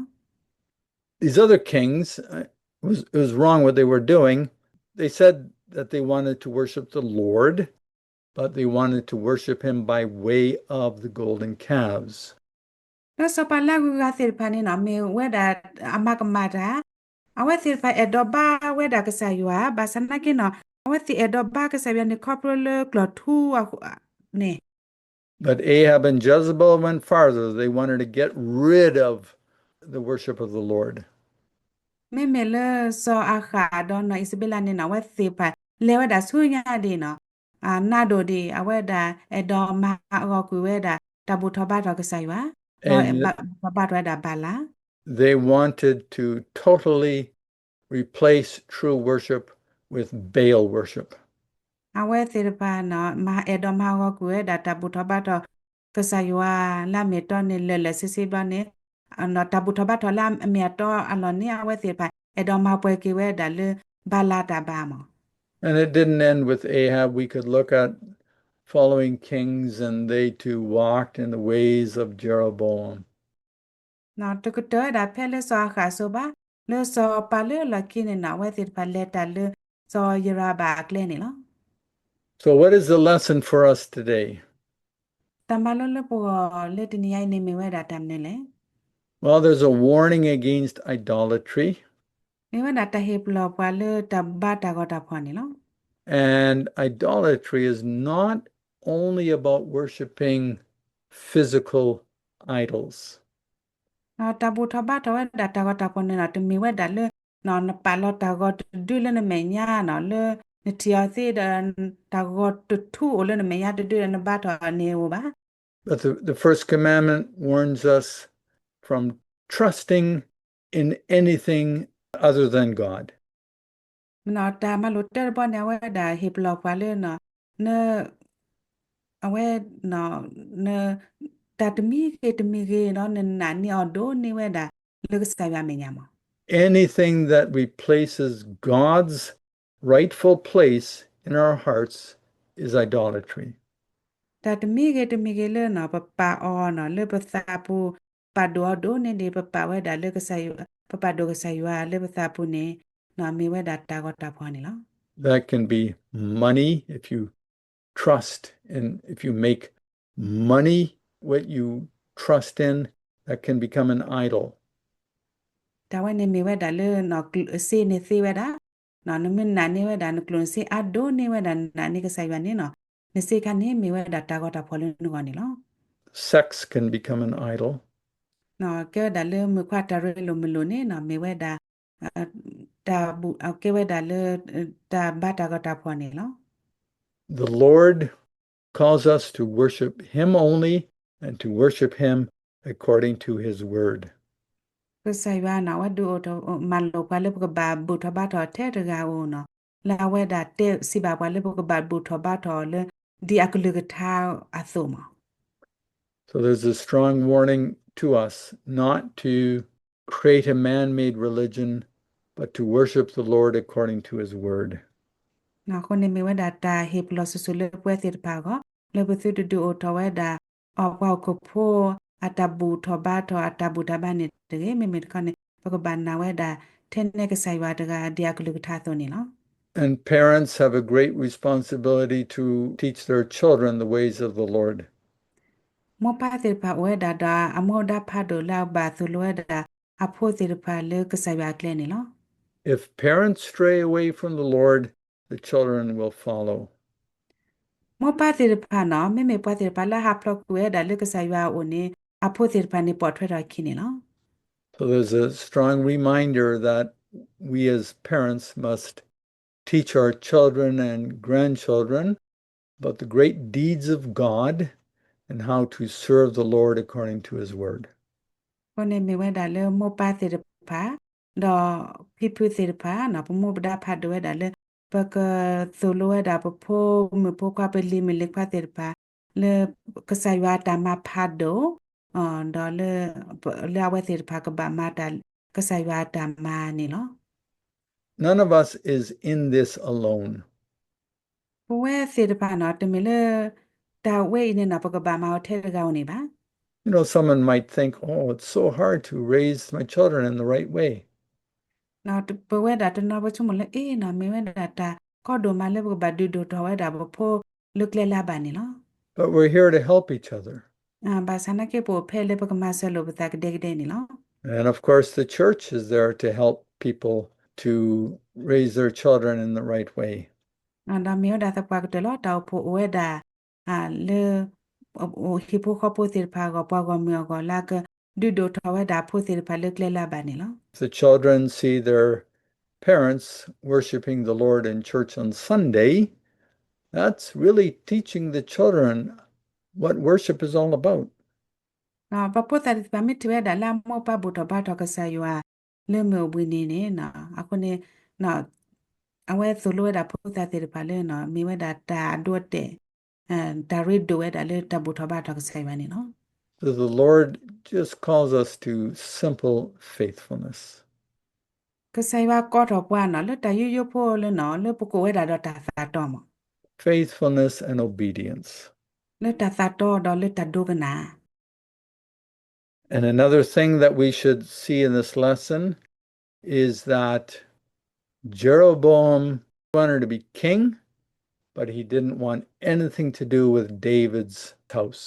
These other kings, uh, it was, it was wrong what they were doing. They said that they wanted to worship the Lord, but they wanted to worship him by way of the golden calves. လၢစီၤပၤလၢအဂုၤအဂၤသ့ၣ်တဖၣ်န့ၣ်နီၤ မ့ၢ်ဝဲဒၣ်အမၤကမၣ်တၢ်, အဝဲသ့ၣ်တဖၣ်အဲၣ်ဒိးဘါဝဲဒၣ်ကစၢ်ယွၤ, ဘၣ်ဆၣ်နာ်က့နီၤ အဝဲသ့ၣ်အဲၣ်ဒိးဘါကစၢ်ယွၤန့ၣ် ခီဖျိလၢကျီၢ်ထူအဃိန့ၣ် But Ahab and Jezebel went farther. They wanted to get rid of the worship of the Lord. မ့မ့ၢ်လၢစီၤအၤဃးဒီးနီၢ်အံၣ်စဘ့လးန့ၣ်နီၤ အဝဲသ့ၣ်တဖၣ်လဲၤဝဲဒၣ်ဆူညါဒ်နီၤ အနးဒိၣ်ဒံး အဝဲဒၣ်အဲၣ်ဒိးမၤဟးဂီၤကွံာ်ဝဲဒၣ် တၢ်ဘူၣ်ထီၣ်ဘါထီၣ်ကစၢ်ယွၤ, ဒီးဘူၣ်ထီၣ်ဘါထီၣ်ဝဲဒၣ်ဘၤလး They wanted to totally replace true worship with Baal worship. အဝဲသ့ၣ်တဖၣ်နီၤ မၤအဲၣ်ဒိးမၤဟးဂီၤကွံာ်ဝဲဒၣ်တၢ်ဘူၣ်ထီၣ်ဘါထီၣ်ကစၢ်ယွၤလၢအမ့ၢ်အတီန့ၣ် လၢာ်လၢာ်ဆ့ဆ့ဘျီန့ၣ်, တၢ်ဘူၣ်ထီၣ်ဘါထီၣ်လၢအမ့ၢ်အတီအလီၢ်န့ၣ် အဝဲသ့ၣ်တဖၣ်အဲၣ်ဒိးမၤပှဲၤက့ၤဝဲဒၣ်လၢဘၤလးတၢ်ဘါမး. And it didn't end with Ahab. We could look at following kings, and they too walked in the ways of Jeroboam. တကတၢၢ်ဝဲဒၣ်ဖဲလၢစီၤအၤဃးအစိၤဘၣ်, လၢစီၤပၤလၢအလီၢ်ခံန့ၣ်နီၤ အဝဲသ့ၣ်တဖၣ်လဲၤတၢ်လၢစီၤယရၤဘၣ်အကျဲန့ၣ်လီၤ. So what is the lesson for us today? တၢ်မၤလိလၢပဂီၢ်လၢတနံၤညါအံၤန့ၣ်မ့ၢ်ဝဲဒၣ်တၢ်မနုၤလဲၣ်. Well, there's a warning against idolatry. မ့ၢ်ဝဲဒၣ်တၢ်ဟ့ၣ်ပလီၢ်ပှၤလၢတၢ်ဘါတၢ်ဂီၤတၢ်ဖီၣ်န့ၣ်လီၤ. And idolatry is not only about worshiping physical idols. တၢ်ဘူၣ်ထီၣ်ဘါထီၣ်ဝဲဒၣ်တၢ်ဂီၤတၢ်ဖီၣ်န့ၣ်နီၤ တမ့ၢ်ဝဲဒၣ်လၢ နပာ်လီၤတၢ်ဂီၤတဒုလၢနမဲာ်ညါနီၤ လၢနထံၣ်အီၤသ့ဒီး တၢ်ဂီၤတထူအိၣ်လၢနမဲာ်ညါတဒုဒီးနဘါထီၣ်န့ၣ်အိၣ်ဘၣ်. But the, the first commandment warns us from trusting in anything other than God. တၢ်မၤလိာ်တၢတဘီန့ၣ် အဝဲဒၣ်ဟ့ၣ်ပလီၢ်ပှၤလၢ အဝဲ တၢ်တမံၤဂ့ၤတမံၤဂ့ၤဒီး နနာ်န့ၢ်အီၤဒိၣ်န့ၢ်ဝဲဒၣ်လၢကစၢ်ယွၤအမဲာ်ညါမး. Anything that replaces God's rightful place in our hearts is idolatry. တၢ်တမံၤဂ့ၤတမံၤဂ့ၤလၢ ပပာ်အီၤနီၤ လၢပသးပူၤ ပာ်ဒိၣ်အီၤဒိၣ်န့ၢ်ဒံး ပပာ်ဝဲဒၣ်လၢကစၢ်ယွၤ ပပာ်ဒိၣ်ကစၢ်ယွၤလၢပသးပူၤန့ၣ် မ့ၢ်ဝဲဒၣ်တၢ်ဂီၤတၢ်ဖီၣ်န့ၣ်လီၤ. That can be money, if you trust in, if you make money what you trust in, that can become an idol. တၢ်ဝဲန့ၣ်မ့ၢ်ဝဲဒၣ်လၢ စ့န့ၣ်သ့ဝဲဒၣ်, နမ့ၢ်နာ်န့ၢ်ဝဲဒၣ် နကျိၣ်နစ့အါဒိၣ်န့ၢ်ဝဲဒၣ် နနာ်န့ၢ်ကစၢ်ယွၤန့ၣ်နီၤ, နစ့ခါန့ၣ်မ့ၢ်ဝဲဒၣ်တၢ်ဂီၤတၢ်ဖီၣ်လၢနဂီၢ်န့ၣ်လီၤ. Sex can become an idol. ကဲဝဲဒၣ်လၢမုၣ်ခွါတၢ်ရ့လိာ်မုာ်လိာ်န့ၣ်နီၤ မ့ၢ်ဝဲဒၣ် တၢ်ဘူၣ် ကဲဝဲဒၣ်လၢ တၢ်ဘါတၢ်ဂီၤတၢ်ဖီၣ်န့ၣ်လီၤ. The Lord calls us to worship Him only and to worship Him according to His word. ကစၢ်ယွၤန့ၣ် အဝဲဒုးအိၣ်ထီၣ် မၤလိာ်ပှၤလၢပကဘၣ်ဘူၣ်ထီၣ်ဘါထီၣ်ထဲတဂၤဧိၤနီၤ, လၢအဝဲဒၣ်တဲစံးဘၣ်ပှၤလၢပကဘၣ်ဘူၣ်ထီၣ်ဘါထီၣ်အီၤလၢ ဒ်အကလုၢ်ကထါအသိးမး. So there's a strong warning to us not to create a man-made religion, but to worship the Lord according to His word. အဃိန့ၣ်မ့ၢ်ဝဲဒၣ်တၢ်ဟ့ၣ်ပလီၢ်စိၤစိၤလၢပဝဲသ့ၣ်တဖၣ်အဂီၢ် လၢပသုတဒုးအိၣ်ထီၣ်ဝဲဒၣ် အပှၤဟီၣ်ခိၣ်ဖိ အတၢ်ဘူၣ်ထီၣ်ဘါထီၣ် အတၢ်ဘူၣ်တၢ်ဘါန့ၣ်တဂ့ၤ, မ့မ့ၢ်တခီန့ၣ် ပကဘၣ်နာ်ဝဲဒၣ် ထဲန့ၣ်ကစၢ်ယွၤတဂၤ ဒ်အကလုၢ်ကထါအသိးန့ၣ်လီၤ. And parents have a great responsibility to teach their children the ways of the Lord. မိၢ်ပၢ်သ့ၣ်တဖၣ်အိၣ်ဝဲဒၣ်ဒီး အမူဒါဖးဒိၣ်လၢအဘၣ်သိၣ်လိဝဲဒၣ် အဖိသ့ၣ်တဖၣ်လၢကစၢ်ယွၤအကျဲန့ၣ်လီၤ. If parents stray away from the Lord, the children will follow. မိၢ်ပၢ်သ့ၣ်တဖၣ်နီၤ မ့မ့ၢ်ပှၤသ့ၣ်တဖၣ်လၢဟးဖျိးကွံာ်ဝဲဒၣ်လၢကစၢ်ယွၤအအိၣ်န့ၣ် အဖိသ့ၣ်တဖၣ်န့ၣ်ပိာ်ထွဲထီၣ်အခံန့ၣ်လီၤ. So there's a strong reminder that we as parents must teach our children and grandchildren about the great deeds of God and how to serve the Lord according to His word. အဃိန့ၣ်မ့ၢ်ဝဲဒၣ်လၢမိၢ်ပၢ်သ့ၣ်တဖၣ် ဒီးဖံဖုသ့ၣ်တဖၣ်နီၤ ပမူပဒါဖးဒိၣ်ဝဲဒၣ်လၢ ပကသိၣ်လိဝဲဒၣ်ပဖိမုၣ်ဖိခွါ ပလံၤမုၣ်လံၤခွါသ့ၣ်တဖၣ် လၢကစၢ်ယွၤအတၢ်မၤဖးဒိၣ် ဒီးလၢ လၢအဝဲသ့ၣ်တဖၣ်ကဘၣ်မၤတၢ် ကစၢ်ယွၤအတၢ်မၤန့ၣ်လီၤ. none of us is in this alone. ပဝဲသ့ၣ်တဖၣ်န့ၣ် တမ့ၢ်လၢ တၢ်ဝဲအံၤန့ၣ်န့ၣ် ပကဘၣ်မၤအီၤထဲတဂၤဧိၤန့ၣ်ဘၣ်. You know, someone might think, oh, it's so hard to raise my children in the right way. ပဝဲဒၣ်တနီၤပဆိကမိၣ်လၢ အ့န့ၣ် မ့ၢ်ဝဲဒၣ်တၢ်ကီဒိၣ်မးလၢပကဘၣ်ဒုးဒိၣ်ထီၣ်ဝဲဒၣ်ပဖိလၢကျဲလၢအဘၣ်န့ၣ်လီၤ. But we're here to help each other. ဘၣ်ဆၣ်သနာ်က့ ပအိၣ်ဖဲလၢပကမၤစၢၤလိာ်ပသးကဒဲကဒဲန့ၣ်လီၤ. And of course, the church is there to help people to raise their children in the right way. ဒီးမ့ၢ်ဝဲဒၣ်သပှၢ်ကတၢၢ်လီၤ တၢ်အိၣ်ဖှိၣ်အိၣ်ဝဲဒၣ် လၢ ဟံၣ်ဖိဃီဖိသ့ၣ်တဖၣ်အဂီၢ် ပှၤဂီၢ်မုၢ်အဂီၢ် လၢအကဒုးဒိၣ်ထီၣ်ဝဲဒၣ်အဖိသ့ၣ်တဖၣ်လၢကျဲလၢအဘၣ်န့ၣ်လီၤ. The children see their parents worshiping the Lord in church on Sunday, that's really teaching the children what worship is all about. ပှၤဖိသၣ်သ့ၣ်တဖၣ်မ့ၢ်ထံၣ်ဝဲဒၣ်လၢအမိၢ်အပၢ်ဘူၣ်ထီၣ်ဘါထီၣ်ကစၢ်ယွၤ လၢမုၢ်အိၣ်ဘှံးနံၤန့ၣ် အဃိန့ၣ် အဝဲသိၣ်လိဝဲဒၣ်ဖိသၣ်သ့ၣ်တဖၣ်လၢ မ့ၢ်ဝဲဒၣ်တၢ်အဒိအတဲာ် တၢ်ရ့ဒိၣ်ဝဲဒၣ်လၢတၢ်ဘူၣ်ထီၣ်ဘါထီၣ်ကစၢ်ယွၤန့ၣ်လီၤ. So the Lord just calls us to simple faithfulness. ကစၢ်ယွၤကိးထီၣ်ပှၤန့ၣ် လၢတၢ်ယိယိဖိလၢန့ၣ် လၢပကအိၣ်ဝဲဒၣ်ဒီးတၢ်သးတီမး Faithfulness and obedience. လၢတၢ်သးတီဒီးလၢတၢ်ဒိကနၣ် And another thing that we should see in this lesson is that Jeroboam wanted to be king, but he didn't want anything to do with David's house.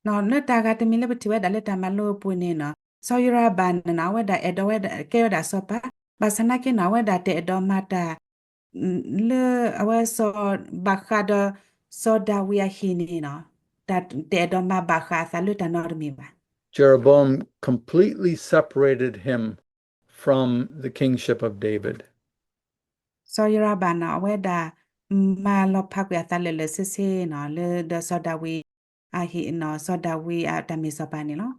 လၢတၢ်ဂၤတမံၤလၢပထံၣ်ဝဲဒၣ်လၢတၢ်မၤလိအပူၤန့ၣ် စီၤယိၤရဘၣ်န့ၣ် အဝဲဒၣ်အဲၣ်ဒိးဝဲဒၣ် ကဲဝဲဒၣ်စီၤပၤ, ဘၣ်ဆၣ်သနာ်က့န့ၣ် အဝဲဒၣ်တအဲၣ်ဒိးမၤတၢ် လၢအဝဲစီၤ ဘၣ်ဃးဒီး စီၤဒၤဝံးအဟံၣ်န့ၣ် တၢ်တအဲၣ်ဒိးမၤဘၣ်ဃးအသးလၢတၢ်နီတမံၤဘၣ်. Jeroboam completely separated him from the kingship of David. စီၤယိၤရဘၣ်န့ၣ် အဝဲဒၣ် မၤလီၤဖးကွံာ်အသးလၢာ်လၢာ်ဆ့ဆ့န့ၣ် လၢဒီးစီၤဒၤဝံးအဟံၣ်န့ၣ် စီၤဒၤဝံးအတၢ်မ့ၢ်စီၤပၤန့ၣ်လီၤ.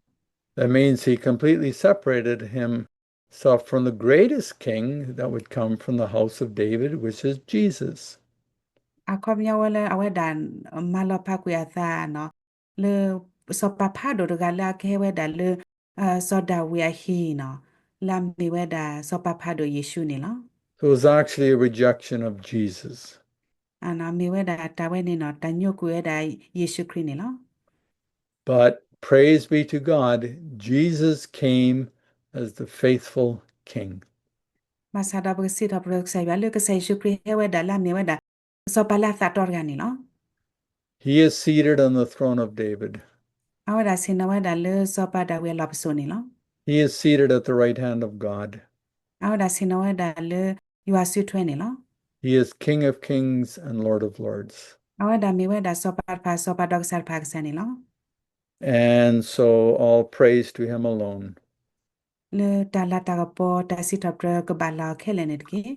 That means he completely separated himself from the greatest king that would come from the house of David, which is Jesus. အခီပညီဝဲလၢအဝဲဒၣ် မၤလီၤဖးကွံာ်အသးန့ၣ် လၢ စီၤပၤဖးဒိၣ်တဂၤလၢအကဟဲဝဲဒၣ်လၢ စီၤဒၤဝံးအဟံၣ်န့ၣ် လၢအမ့ၢ်ဝဲဒၣ်စီၤပၤဖးဒိၣ်ယ့ၣ်ၡူးန့ၣ်လီၤ. So it was actually a rejection of Jesus. မ့ၢ်ဝဲဒၣ်တၢ်ဝဲန့ၣ်န့ၣ် တၢ်ညိကွံာ်ဝဲဒၣ်ယ့ၣ်ၡူးခရံာ်န့ၣ်လီၤ. But praise be to God, Jesus came as the faithful king. ဘၣ်ဆၣ်ဒီးပကစံးထီၣ်ပတြၢၤကစၢ်ယွၤလၢကစၢ်ယ့ၣ်ၡူးခရံာ်ဟဲဝဲဒၣ်လၢအမ့ၢ်ဝဲဒၣ် စီၤပၤလၢအသးတီတဂၤန့ၣ်လီၤ. He is seated on the throne of David. အဝဲဒၣ်ဆ့ၣ်နီၤဝဲဒၣ်လၢစီၤပၤဒၤဝံးအလီၢ်ပစိာ်န့ၣ်လီၤ. He is seated at the right hand of God. အဝဲဒၣ်ဆ့ၣ်နီၤဝဲဒၣ်လၢယွၤစုထွဲန့ၣ်လီၤ. He is King of kings and Lord of lords. အဝဲဒၣ်မ့ၢ်ဝဲဒၣ်စီၤပၤတဖၣ် စီၤပၤဒီးကစၢ်တဖၣ်အကစၢ်န့ၣ်လီၤ. And so all praise to him alone. လၢတၢ်လၤတၢ်ကပီၤ တၢ်စံးထီၣ်ပတြၢၤကဘၣ်လၢအီၤခဲလၢာ်န့ၣ်တက့ၢ်.